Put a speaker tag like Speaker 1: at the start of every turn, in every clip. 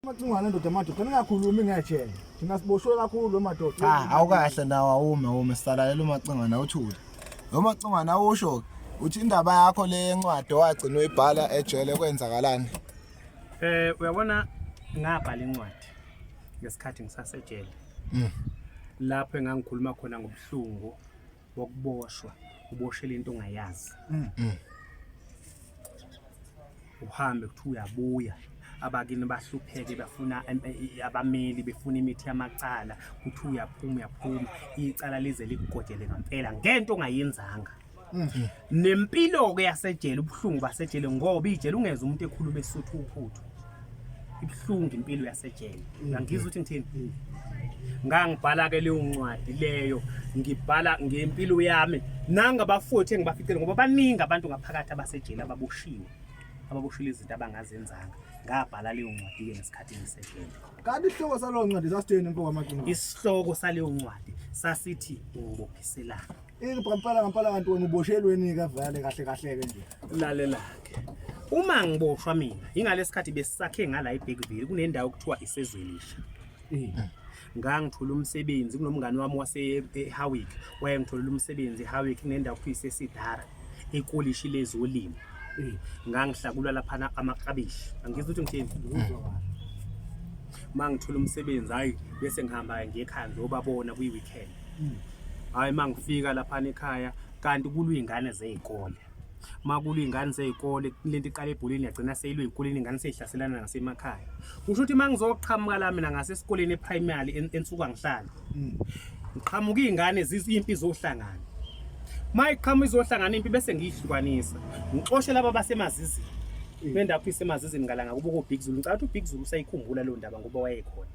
Speaker 1: Macingwane ndoda madoda ningakhulumi ngejele. Thina siboshwe kakhulu madoda.
Speaker 2: Cha awukahle nawe awume awume sisalalela umacingwane awuthule. Lo macingwane awusho uthi indaba yakho le yencwadi owagcina uyibhala ejele kwenzakalani?
Speaker 3: Eh uyabona ngabhala incwadi ngesikhathi ngisasejele. Lapho engangikhuluma khona ngobuhlungu wokuboshwa uboshela into ongayazi. Uhambe kuthiwa uyabuya abakini bahlupheke bafuna abameli befuna imithi yamacala kuthiwa uyaphuma uyaphuma icala lize likugojele ngempela ngento ongayenzanga. Nempilo-ke yasejele ubuhlungu basejele ngoba ijele ungeze umuntu ekhuluma esuthu uphuthu. Ibuhlungu impilo yasejele. Uyangizwa ukuthi ngithini? Ngangibhala-ke leyo ncwadi leyo ngibhala ngempilo yami nangabafowethu engibaficile ngoba baningi abantu ngaphakathi abasejele ababoshiwe ababoshile izinto abangazenzanga. Ngabhala leyo ncwadi-ke ngesikhathi ngisejele.
Speaker 1: Kanti isihloko salowo ncwadi sasithini mfo kaMacingwane?
Speaker 3: Isihloko saleyo ncwadi sasithi ngibophiselana.
Speaker 1: Ngempela ngempela kanti wena uboshelweni ke vele kahle kahle ke nje.
Speaker 3: Lalela ke. Uma ngiboshwa mina, ingalesikhathi besisakhe ngala eBergville kunendawo okuthiwa iseZwelisha. Ngangithola umsebenzi kunomngani wami wase eHowick, wayengitholela umsebenzi eHowick kunendawo okuthiwa iseSidara ekolishi lezolimo. Ngangihlakula laphana amaklabishi. Angizwa ukuthi ngithini. Uma ngithola umsebenzi hayi bese ngihamba ngiye ekhaya ngiyobabona kwi-weekend. Hayi uma ngifika laphana ekhaya kanti kulwa iy'ngane zey'kole. Uma kulwa iy'ngane zey'kole lento iqala ebholeni yagcina seyilwa ey'koleni iy'ngane sey'hlaselana nasemakhaya. Kusho ukuthi uma ngizoqhamuka la mina ngasesikoleni e-primary ensuka ngihlala. Ngiqhamuka iy'ngane impi izohlangana. Uma iqhamuka izohlangana impi bese ngiyihlukanisa. Ngixoshe laba basemazizini. Kule ndawo kuthiwa isemazizini ngala ngakubo ko-Big Zulu. Ngicabanga ukuthi uBig Zulu usayikhumbula leyo ndaba ngoba wayekhona.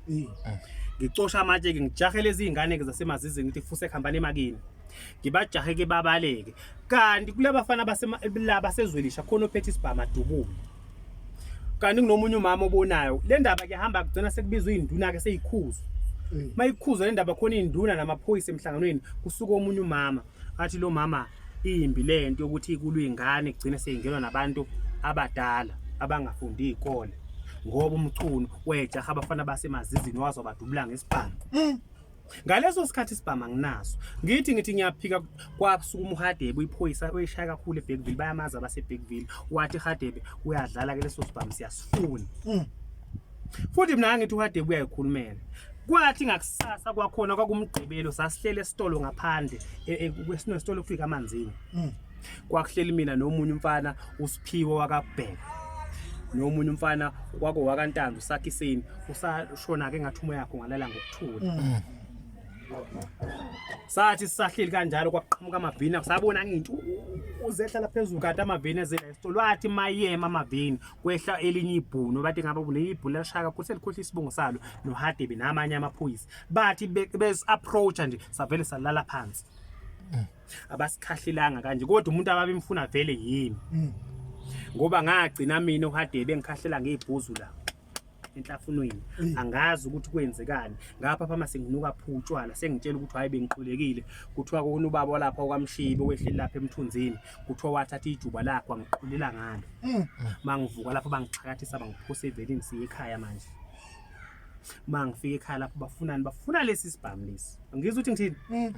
Speaker 3: Ngicosha amatshe-ke ngijahe lezi iy'ngane-ke zasemazizini ngithi fuse hambani emakini. Ngibajahe-ke babaleke. Kanti kula bafana la basezwelisha khona ophethe isibhamu adubule. Kanti kunomunye umama obonayo. Le ndaba kuyahamba kugcina sekubizwa iy'nduna-ke seyikhuzwa. Uma ikhuzwa le ndaba khona iy'nduna namaphoyisa emhlanganweni kusuka omunye umama athi lo mama imbi lento yokuthi kulwa ingane kugcine seyingenwa nabantu abadala abangafundi iy'kole ngoba uMchunu wejaha abafana basemazizini waze wabadubula ngesibhamu. Ngaleso sikhathi isibhamu anginaso. Ngithi ngithi ngiyaphika kwasukuma uHadebe uyiphoyisa oyishaya kakhulu eBergville bayamazi abaseBergville wathi Hadebe uyadlala ke leso sibhamu siyasifuna. Futhi mina ngithi uHadebe uyayikhulumela. Kwathi ngakusasa kwakhona kwakumgqibelo sasihlele esitolo ngaphandle kwesinesitolo kufika amanzini. Kwakuhleli mina nomunye umfana uSiphiwe wakabheka. Nomunye umfana kwako wakaNtanzi uSakhiseni usashona ke ngathi umoya yakho ngalala ngokuthula. Sathi sisahleli kanjalo kwaqhamuka amavini sabona nginto uzehla lapha phezulu kanti amavini ezela esitolo wathi mayema amavini kwehla elinye ibhunu bathi ngabe kuneyibhunu lashaya kakhulu selikhohlisa isibongo salo noHadebe namanye amaphoyisa bathi bes approach nje savele salala phansi. Abasikhahlelanga kanje kodwa umuntu ababemfuna vele yimi. Ngoba ngagcina mina uHadebe engikhahlela ngebhuzu la enhlafunweni angazi ukuthi kwenzekani ngapha phama senginuka phu utshwala sengitshela ukuthi hayi bengiqulekile kuthiwa kona ubaba walapha okwamshibe wehleli lapha emthunzini kuthiwa wathatha ijuba lakhe wangiqulela ngalo. Mangivuka lapho bangixhakathisa bangiphosa evenini siye ekhaya manje. Mangifika ekhaya lapho bafunani bafuna lesi sibhamu lesi. Angizwa ukuthi ngithini.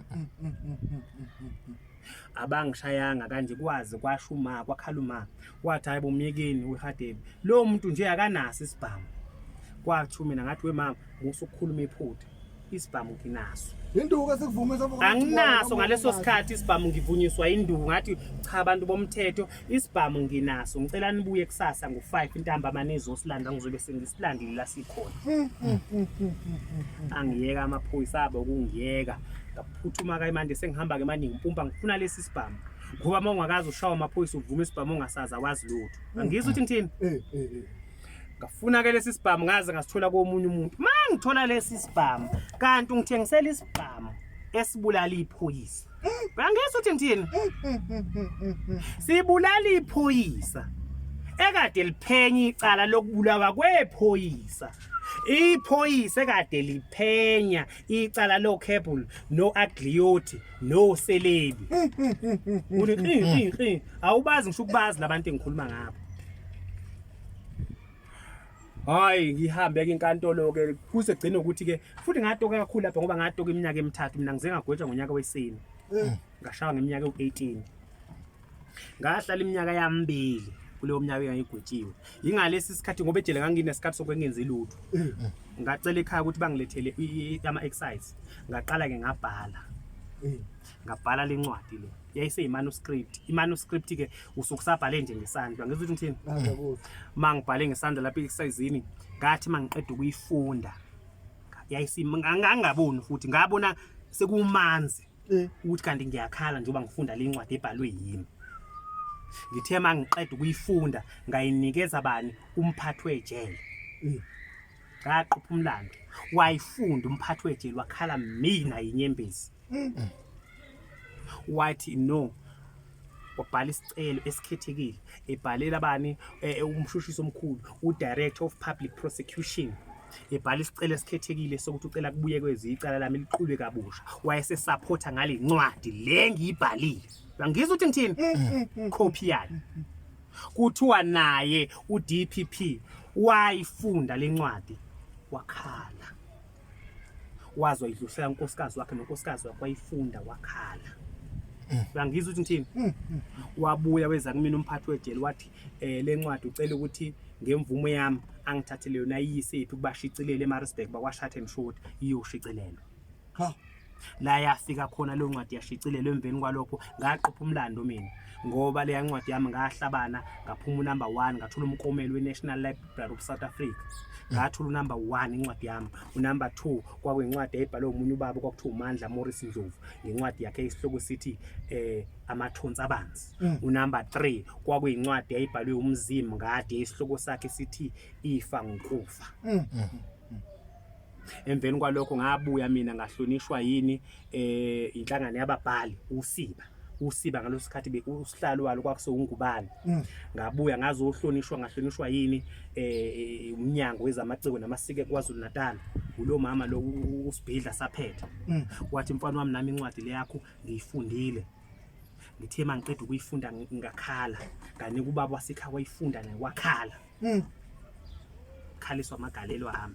Speaker 3: Abangishayanga kanje kwaze kwasho uma kwakhala uma wathi hayi bomyekeni uHadebe lo muntu nje akanaso isibhamu. Kwathu mina ngathi wemama musa ukukhuluma iphutha isibhamu nginaso.
Speaker 1: Induku esikuvumisa mfo
Speaker 3: Anginaso ngaleso sikhathi isibhamu ngivunyiswa induku ngathi cha abantu bomthetho isibhamu nginaso ngicela nibuye kusasa ngo-5 ntambama nizosilanda ngizobe sengisilandile la sikhona. Angiyeka amaphoyisa abo ukungiyeka ngaphuthuma ke manje sengihamba ke manje ngipumpa ngifuna lesi sibhamu ngoba uma ungakaze ushawa amaphoyisa uvuma isibhamu ongasazi awazi lutho. Angizwa ukuthi ngithini. Ngafuna ke lesi sibhamu ngaze ngasithola komunye umuntu. Mangithola lesi sibhamu kanti ungithengisela isibhamu esibulala iphoyisa. Angizwa ukuthi ngithini. Sibulala iphoyisa ekade liphenya icala lokubulawa kwephoyisa. Iphoyisa ekade liphenya icala lo Cable no Agliotti no Selebi. Uthi awubazi ngisho ukubazi labantu engikhuluma ngabo. Hayi, ngihambe ke inkantolo ke, kuze gcine ukuthi ke futhi ngatoka kakhulu lapha, ngoba ngatoka iminyaka emithathu mina, ngize ngagwetshwa ngonyaka wesine. Ngashawa ngeminyaka ewu-18, ngahlala iminyaka yambili kuleyo minyaka engangigwetshiwe. Yingalesi sikhathi, ngoba ejele nganginesikhathi sokwengenza lutho, ngacela ekhaya ukuthi bangilethele ama-excise. Ngaqala-ke ngabhala, ngabhala le ncwadi le yayiseyi-manuscript. I-manuscript-ke usuke usabhale nje ngesandla, ngizwa ukuthi ngithini.
Speaker 1: Ngiyakuzwa.
Speaker 3: Uma ngibhale ngesandla lapha esayizini, ngathi uma ngiqeda ukuyifunda ngangaboni futhi, ngabona sekumanzi ukuthi kanti ngiyakhala njengoba ngifunda le ncwadi ebhalwe yimi. Ngithe uma ngiqeda ukuyifunda, ngayinikeza bani? Umphathi wejele. Ngaqopha umlando, wayifunda umphathi wejele, wakhala mina yinyembezi, wathi no, wabhala isicelo esikhethekile, ebhalela bani? Umshushisi omkhulu, u-Director of Public Prosecution, ebhala isicelo esikhethekile sokuthi ucela kubuyekezwe icala lami, liqulwe kabusha. Wayesesaphotha ngale ncwadi le ngiyibhalile. Uyangizwa ukuthi ngithini? Copy yayo. Kuthiwa naye u-DPP wayifunda le ncwadi, wakhala, wazwa idlulisela unkosikazi wakhe, nonkosikazi wakhe wayifunda, wakhala. Uyangizwa ukuthi ngithini? Wabuya weza kumina umphathi wejele, wathi le ncwadi ucela ukuthi ngemvumo yami angithathele yona, ayiyise phi? Kubashicilele eMaritzburg, bakwa-Shut and Shoot, iyoshicilelwa.
Speaker 1: Ha.
Speaker 3: La yafika khona leyo ncwadi, yashicilelwa. Emveni kwalokho ngaqopha umlando mina, ngoba leya ncwadi yami ngahlabana, ngaphuma unumber 1, ngathola umklomelo we-National Library of South Africa, ngathola unumber 1 incwadi yami. Unumber 2 kwakuyincwadi eyayibhalwe omunye ubaba kwakuthiwa uMandla Morris Ndlovu, ngencwadi yakhe isihloko sithi Amathonsi Abanzi. Unumber 3 kwakuyincwadi eyayibhalwe uMzim Ngadi, isihloko sakhe sithi Ifa Ngikufa. Emveni kwalokho ngabuya mina, ngahlonishwa yini? Inhlangano yababhali uSiba. USiba ngaleso sikhathi usihlalo walo kwakusewungubani. Ngabuya ngazohlonishwa, ngahlonishwa yini? Umnyango wezamaciko namasiko KwaZulu Natal, ulo mama lo uSibhidla saphethe, wathi, "Mfana wami, nami incwadi le yakho ngiyifundile. Ngithe mangiqeda ukuyifunda ngakhala." Nganika ubaba wasekhaya, wayifunda naye, wakhala. Khaliswa amagalelo ami.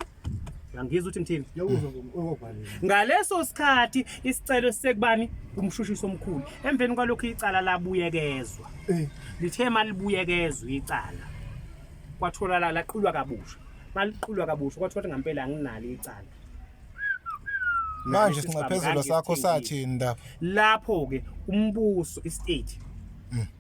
Speaker 3: Uyangizwa ukuthi ngithini?
Speaker 1: Ngiyakuzwa ngokubhalile.
Speaker 3: Ngaleso sikhathi isicelo sisekubani? Umshushisi omkhulu. Emveni kwalokho icala labuyekezwa. Lithe malibuyekezwa icala, kwatholakala laqulwa kabusha. Maliqulwa kabusha, kwathiwa ukuthi ngampela anginalo icala.
Speaker 2: Manje sinxephezelo sakho sathini lapha?
Speaker 3: Lapho-ke umbuso, istate,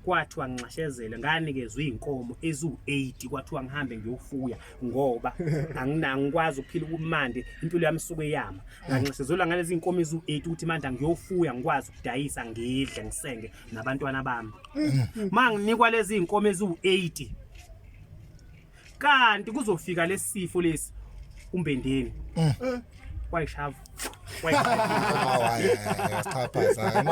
Speaker 3: kwathiwa nginxeshezele, nganikezwa iy'nkomo eziwu-80, kwathiwa ngihambe ngiyofuya ngoba angikwazi ukuphila kumande, impilo yami isuke yama. Nganxeshezelwa ngalezi iy'nkomo eziwu-80 ukuthi manje angiyofuya, ngikwazi ukudayisa, ngidle, ngisenge nabantwana bami. Ma nginikwa lezi iy'nkomo eziwu-80, kanti kuzofika lesi sifo lesi, umbendeni, wayishavu.
Speaker 2: Hawu, hayi, hayi, yasixhaphaza.